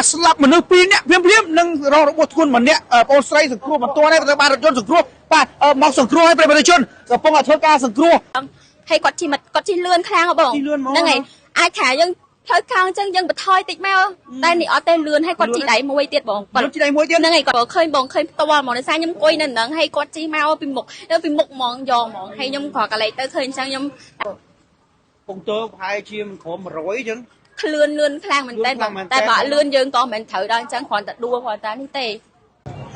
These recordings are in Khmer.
បាទស្លាប់មនុស្ស2នាក់ភ្លាមភ្លាមនិងរងរបួសធ្ងន់ម្នាក់បងស្រីសង្គ្រោះមិនទាន់ទេត្រូវបានរថយន្តសង្គ្រោះបាទមកសង្គ្រោះឲ្យប្រិយមិត្តជនកំពុងតែធ្វើការសង្គ្រោះ ហើយគាត់ជិះមកគាត់ជិះលឿនខ្លាំងហ៎បង ជិះលឿនហ្មង ហ្នឹងហើយអាចថាយើងផ្លូវកោងអញ្ចឹងយើងបន្ថយតិចមកតែនេះអត់ទេលឿនហើយគាត់ជិះដៃមួយទៀតបងគាត់ លឿនជិះដៃមួយទៀត ហ្នឹងហើយគាត់ឃើញបងឃើញផ្ទាល់ហ្មងដោយសារខ្ញុំអង្គុយនៅហ្នឹងហើយគាត់ជិះមកពីមុខនៅពីមុខហ្មងយកហ្មងហើយខ្ញុំគ្រាន់កលេចទៅឃើញអញ្ចឹងខ្ញុំ ពងទើប្រហែលជាមិនក្រោម100អញ្ចឹង ក្លឿនលឿនខ្លាំងមែនតើ លឿនខ្លាំងមែន តែ តើ បើអត់លឿនយើងក៏មិនមែនត្រូវដល់អញ្ចឹងគ្រាន់តែដួលគ្រាន់តែនេះទេ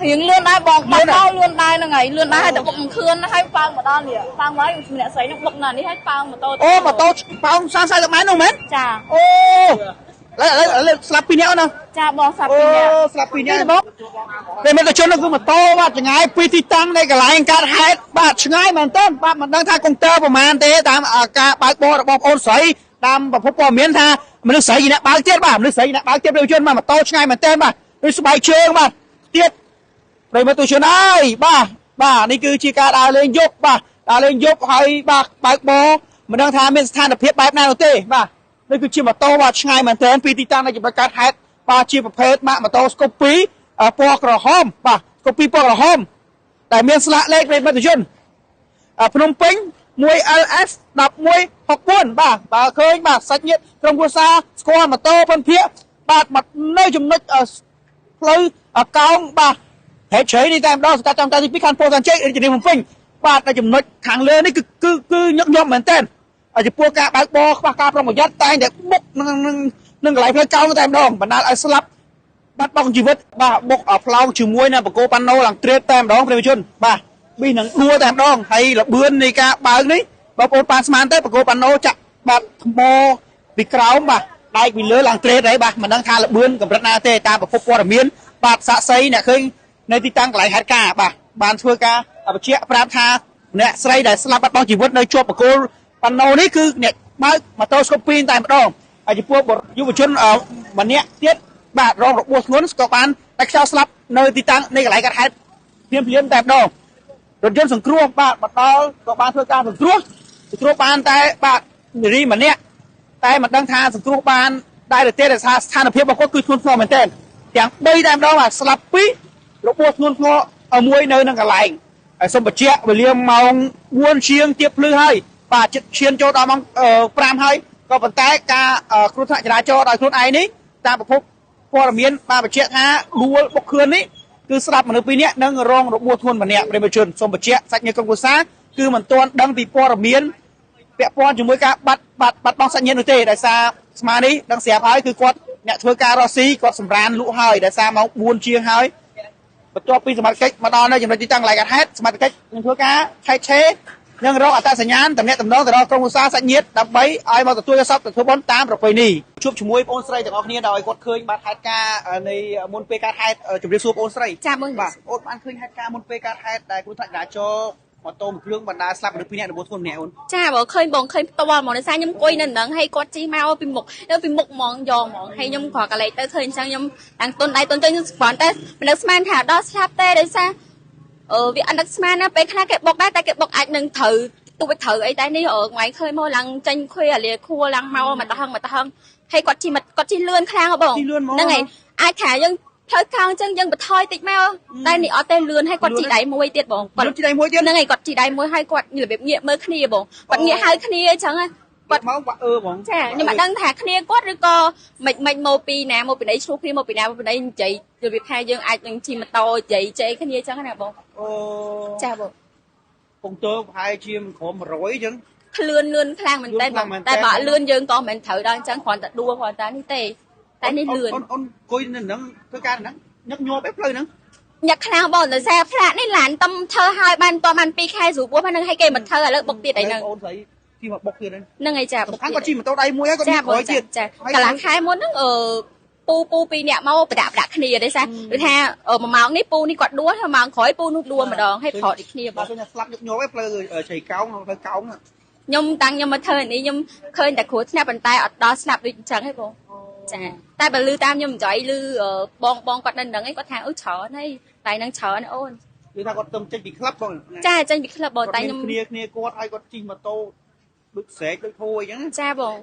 រៀងលឿនដែរបង លឿន បាត់មកលឿនដែរហ្នឹងហើយលឿនដែរហើយតែបុកមិនខឿនហើយប៉ើងមកដល់នេះប៉ើងមកហើយម្នាក់ស្រីហ្នឹងបុកណានេះហើយប៉ើងម៉ូតូ អូម៉ូតូប៉ោង30 40ម៉ែត្រនោះមែន ចា អូឥឡូវឥឡូវស្លាប់2នាក់ណា ចាបងសាប់ អូ ពីរនាក់ ស្លាប់2នាក់បងប្រិយមិត្តជននោះគឺម៉ូតូបាទឆ្ងាយពីទីតាំងនៃកន្លែងកើតហេតុបាទឆ្ងាយមែនទែនបាទមិនដឹងថាកុងទ័រប្រហែលទេតាមការបើកបររបស់បងអូនស្រីតាមប្រភពព័ត៌មានថាមនុស្សស្រីជាអ្នកបើកទៀតបាទមនុស្សស្រីជាអ្នកបើកទៀតប្រិយមិត្តជនបាទម៉ូតូឆ្ងាយមែនទែនបាទដូចស្បែកជើងបាទទៀត ប្រិយមិត្តទស្សជនអើយបាទបាទនេះគឺជាការដើរលេងយប់បាទដើរលេងយប់ហើយបាទបើកបរមិនដឹងថាមានស្ថានភាពបែបណានោះទេបាទនេះគឺជាម៉ូតូបាទឆ្ងាយមែនទែនពីទីតាំងនៃចំណុចកើតហេតុបាទជាប្រភេទម៉ាកម៉ូតូស្កូពីពណ៌ក្រហមបាទស្កូពីពណ៌ក្រហមដែលមានស្លាកលេខប្រិយមិត្តទស្សជនភ្នំពេញ 1LS 1164បាទបើឃើញបាទសាច់ញាតិក្រុមគ្រួសារស្គាល់ម៉ូតូប៉ុនភាកបាទមកនៅចំណុចផ្លូវកោងបាទហេតុជ្រៃនេះតែម្ដងសង្កាត់ចំតាទី2ខណ្ឌពោធិ៍សែនជ័យរាជធានីភ្នំពេញបាទនៅចំណុចខាងលើនេះគឺគឺគឺញឹកញាប់មែនទែនហើយចំពោះការបើកបរខ្វះការប្រុងប្រយ័ត្នតែងតែបុកនឹងនឹងនឹងកន្លែងផ្លូវកោងតែម្ដងបណ្ដាលឲ្យស្លាប់បាត់បង់ជីវិតបាទបុកផ្លោងជាមួយនឹងបកគោប៉ាណូឡើងត្រេតតែម្ដងប្រិយជនបាទប៊ីនឹងដួលតែម្ដងហើយលបឿននៃការបើកនេះបងប្អូនប៉ានស្មានទៅបកគោប៉ាណូចាក់បាទថ្មពីក្រោមបាទដែកពីលើឡើងត្រេតហើយបាទមិនដឹងថាលបឿនកម្រិតណាទេតាមប្រភពព័ត៌មានបាទសាក់សីអ្នកឃើញនៅទីតាំងកន្លែងហេតុការណ៍បាទបានធ្វើការបញ្ជាក់ប្រាប់ថាអ្នកស្រីដែលស្លាប់បាត់បង់ជីវិតនៅជាប់បកគោប៉ាណូនេះគឺអ្នកបើកម៉ូតូស្កូពីតែម្ដងហើយចំពោះយុវជនម្នាក់ទៀតបាទរងរបួសធ្ងន់ក៏បានតែខ្យល់ស្លាប់នៅទីតាំងនៃកន្លែងកើតហេតុភ្លាមភ្លាមតែម្ដងរថយន្តសង្គ្រោះបាទមកដល់ក៏បានធ្វើការសង្គ្រោះសង្គ្រោះបានតែបាទនារីម្នាក់តែមិនដឹងថាសង្គ្រោះបានដែរឬទេដោយសារស្ថានភាពរបស់គាត់គឺធ្ងន់ធ្ងរមែនទែនទាំង3តែម្ដងបាទស្លាប់2របួសធ្ងន់ធ្ងរមួយនៅនឹងកន្លែងហើយសូមបញ្ជាក់វេលាម៉ោង4ជាងទៀបភ្លឺហើយបាទជិតឈានចូលដល់ម៉ោង5ហើយក៏ប៉ុន្តែការគ្រោះថ្នាក់ចរាចរណ៍ដោយខ្លួនឯងនេះតាមប្រភពព័ត៌មានបានបញ្ជាក់ថាដួលបុកខឿននេះគឺស្លាប់មនុស្ស2នាក់និងរងរបួសធ្ងន់ម្នាក់ប្រិយមិត្តជនសូមបញ្ជាក់សាច់ញាតិក្រុមគ្រួសារគឺមិនទាន់ដឹងពីព័ត៌មានពាក់ព័ន្ធជាមួយការបាត់បាត់បាត់បង់សាច់ញាតិនោះទេដោយសារស្មានេះដឹងស្រាប់ហើយគឺគាត់អ្នកធ្វើការរកស៊ីគាត់សម្រានលក់ហើយដោយសារម៉ោង4ជាងហើយបន្ទាប់ពីសមត្ថកិច្ចមកដល់នៅចំណុចទីតាំងកន្លែងកើតហេតុសមត្ថកិច្ចនឹងធ្វើការឆែកឆេរនិងរកអត្តសញ្ញាណតំណែងតំណងទៅដល់ក្រុមគ្រួសារសាច់ញាតិដើម្បីឲ្យមកទទួលយកសពទៅធ្វើបុណ្យតាមប្រពៃណីជួបជាមួយបងស្រីទាំងអស់គ្នាដោយគាត់ឃើញបាទហេតុការណ៍នៃមុនពេលកើតហេតុជម្រាបសួរបងស្រី ចាបង បាទអូនបានឃើញហេតុការណ៍មុនពេលកើតហេតុដែលគ្រោះថ្នាក់ចរាចរណ៍ម៉ូតូមួយគ្រឿងបណ្ដាលស្លាប់មនុស្ស2នាក់របួសធ្ងន់ម្នាក់អូន ចាបងឃើញបងឃើញផ្ទាល់ហ្មងដោយសារខ្ញុំអង្គុយនៅហ្នឹងហើយគាត់ជិះមកពីមុខនៅពីមុខហ្មងយកហ្មងហើយខ្ញុំគ្រាន់កលេចទៅឃើញអញ្ចឹងខ្ញុំតាំងទុនដៃទុនជើងខ្ញុំគ្រាន់តែមិននឹកស្មានថាដល់ស្លាប់ទេដោយសារអឺវាអត់នឹកស្មានណាពេលខ្លះគេបុកដែរតែគេបុកអាចនឹងត្រូវទូចត្រូវអីតែនេះអឺថ្ងៃឃើញមកឡើងចេញខុយអាលាខួរឡើងមកមកតហឹងមកតហឹងហើយគាត់ជិះមកគាត់ជិះលឿនខ្លាំងហ៎បង ជិះលឿនហ្មង ហ្នឹងហើយអាចថាយើងផ្លូវកោងអញ្ចឹងយើងបន្ថយតិចមកតែនេះអត់ទេលឿនហើយគាត់ជិះដៃមួយទៀតបងគាត់ លឿនជិះដៃមួយទៀត ហ្នឹងហើយគាត់ជីដៃមួយហើយគាត់របៀបងាកមើលគ្នាបងគាត់ងាកហៅគ្នាអញ្ចឹងណា គាត់មកបាក់អឺហ្មង ចាខ្ញុំមិនដឹងថាគ្នាគាត់ឬក៏មិនមិនមកពីណាមកពីណីឆ្លោះគ្នាមកពីណាមកពីណីនិយាយរបៀបថាយើងអាចនឹងជិះម៉ូតូនិយាយជេរគ្នាអញ្ចឹងណាបង អូ ចាបង ពងទើប្រហែលជាមិនក្រោម100អញ្ចឹង ក្លឿនលឿនខ្លាំងមែនតើ លឿនខ្លាំងមែនទែន បងតែបើអត់លឿនយើងក៏មិនមែនត្រូវដល់អញ្ចឹងគ្រាន់តែដួលគ្រាន់តែនេះទេតែនេះលឿន អូនអូនអង្គុយនៅហ្នឹងធ្វើការហ្នឹងញឹកញាប់ឯផ្លូវហ្នឹង ញ៉ាក់ខ្លាំងបងដោយសារផ្លាកនេះឡានតំធ្វើឲ្យបានតបាន2ខែស្រួលហ្នឹងឲ្យគេមកធ្វើឥឡូវបុកទៀតអីហ្នឹង អូនស្រីជិះមកបុកទៀតហ្នឹង ហ្នឹងហើយចាបុ សំខាន់ កទៀត គាត់ជិះម៉ូតូដៃមួយហើយគាត់ ចាបង មានក្រោយទៀត ចាកន្លះខែមុនហ្នឹងអឺពូពូពីរនាក់មកប្រដាក់ប្រដាក់គ្នាទេសាដូចថាមួយម៉ោងនេះពូនេះគាត់ដួលហើយម៉ោងក្រោយពូនោះដួលម្ដងហើយប្រត់ដូចគ្នាបង បាទឃើញថាស្លាប់ញឹកញាប់ឯផ្លូវជ្រៃកោងផ្លូវកោង ខ្ញុំតាំងខ្ញុំមកធ្វើនេះខ្ញុំឃើញតែគ្រោះថ្នាក់ប៉ុន្តែអត់ដល់ស្លាប់ដូចអញ្ចឹងទេបងចាតែបើលឺតាមខ្ញុំនិយាយលឺបងបងគាត់នៅហ្នឹងឯងគាត់ថាអឺច្រើនហើយតែហ្នឹងច្រើនអូន គឺថាគាត់ទៅចេញពីក្លឹបបង ចាចេញពីក្លឹបបងតែខ្ញុំ គ្នាគ្នាគាត់ហើយគាត់ជិះម៉ូតូ ដូចស្រែកដូចហួយអញ្ចឹង ចាបង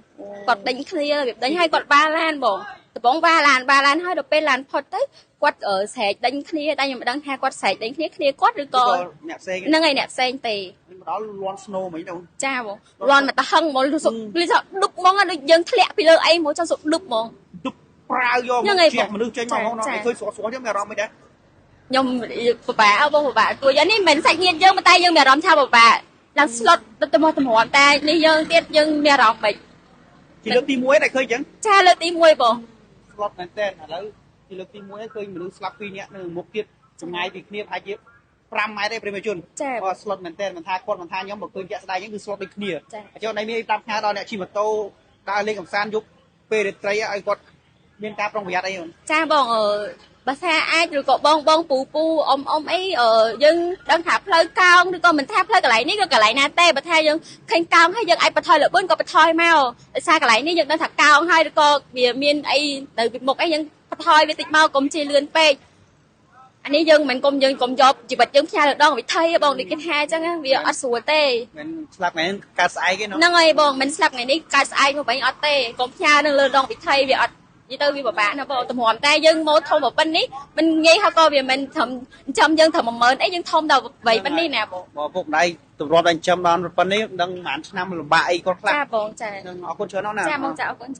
គាត់ដេញគ្នារបៀបដេញឲ្យគាត់វ៉ាឡានបងដំបងវ៉ាឡានវ៉ាឡានហើយដល់ពេលឡានផុតទៅគាត់ស្រែកដេញគ្នាតែខ្ញុំមិនដឹងថាគាត់ស្រែកដេញគ្នាគ្នាគាត់ឬក៏ អ្នកផ្សេង ហ្នឹងហើយអ្នកផ្សេងទេ មកដល់លន់ស្នូមិញទៅ ចាបងលន់មកតហឹងហ្មងលឺសុលឺថាឌុបហ្មងដូចយើងធ្លាក់ពីលើអីហ្មងចង់សុឌុបហ្មង ឌុបប្រាវយកមកជះមនុស្សចេញមកហ្នឹងឃើញស្រស់ស្រស់ចឹងមានអារម្មណ៍មិនដែរ ខ្ញុំពិបាកបងពិបាកគួរយ៉ាងនេះមិនមែនសាច់ញាតិយើងប៉ុន្តែយើងមានអារម្មណ៍ថាពិបាកឡើងស្លុតទៅមកតម្រាំតែនេះយើងទៀតយើងមានអារម្មណ៍មិន ជាលើកទី1ដែលឃើញចឹង ចាលើកទី1បង ស្លុតមែនតើឥឡូវជាលើកទី1ឃើញមនុស្សស្លាប់2នាក់នៅមុខទៀតចម្ងាយពីគ្នាប្រហែលជា5ម៉ែត្រទេប្រិមជនបាទស្លុតមែនតើមិនថាគាត់មិនថាខ្ញុំបើឃើញជាក់ស្ដែងហ្នឹងគឺស្លុតដូចគ្នាអញ្ចឹងណៃមានអីតាមផ្ញើដល់អ្នកជិះម៉ូតូដើរលេងកម្សាន្តយប់ពេលរាត្រីឲ្យគាត់មានការប្រុងប្រយ័ត្នអី ចាបងអឺបើថាអាចឬក៏បងបងពូពូអ៊ំអ៊ំអីយើងដឹងថាផ្លូវកោងឬក៏មិនថាផ្លូវកន្លែងនេះក៏កន្លែងណាទេបើថាយើងឃើញកោងហើយយើងអាចបន្ថយល្បឿនក៏បន្ថយមកដោយសារកន្លែងនេះយើងដឹងថាកោងហើយឬក៏វាមានអីនៅពីមុខអីយើងបន្ថយវាតិចមកកុំជិះលឿនពេកអានេះយើងមិនកុំយើងកុំយកជីវិតយើងផ្ញើលើដងវិថីបងដូចគេថាអញ្ចឹងវាអត់ស្រួលទេ មិនស្លាប់ថ្ងៃនេះកើតស្អែកទេណោះ ហ្នឹងហើយបងមិនស្លាប់ថ្ងៃនេះកើតស្អែកមកវិញអត់ទេកុំផ្ញើនៅលើដងវិថីវាអត់និយាយទៅវាពិបាកណាស់បងតម្រាំតែយើងមកធំប៉ុណ្នេះមិនងាយហើយក៏វាមិនត្រឹមចិញ្ចឹមយើងត្រឹម10000អីយើងធំដល់8ប៉ុណ្នេះណាបង បងពុកម្ដាយទម្រាំតែចិញ្ចឹមដល់ប៉ុណ្នេះមិនដឹងប៉ុន្មានឆ្នាំលំបាកអីគាត់ខ្លះ ចាបងចា នឹងអរគុណច្រើនណាស់ណា ចាបងចាអរគុណ។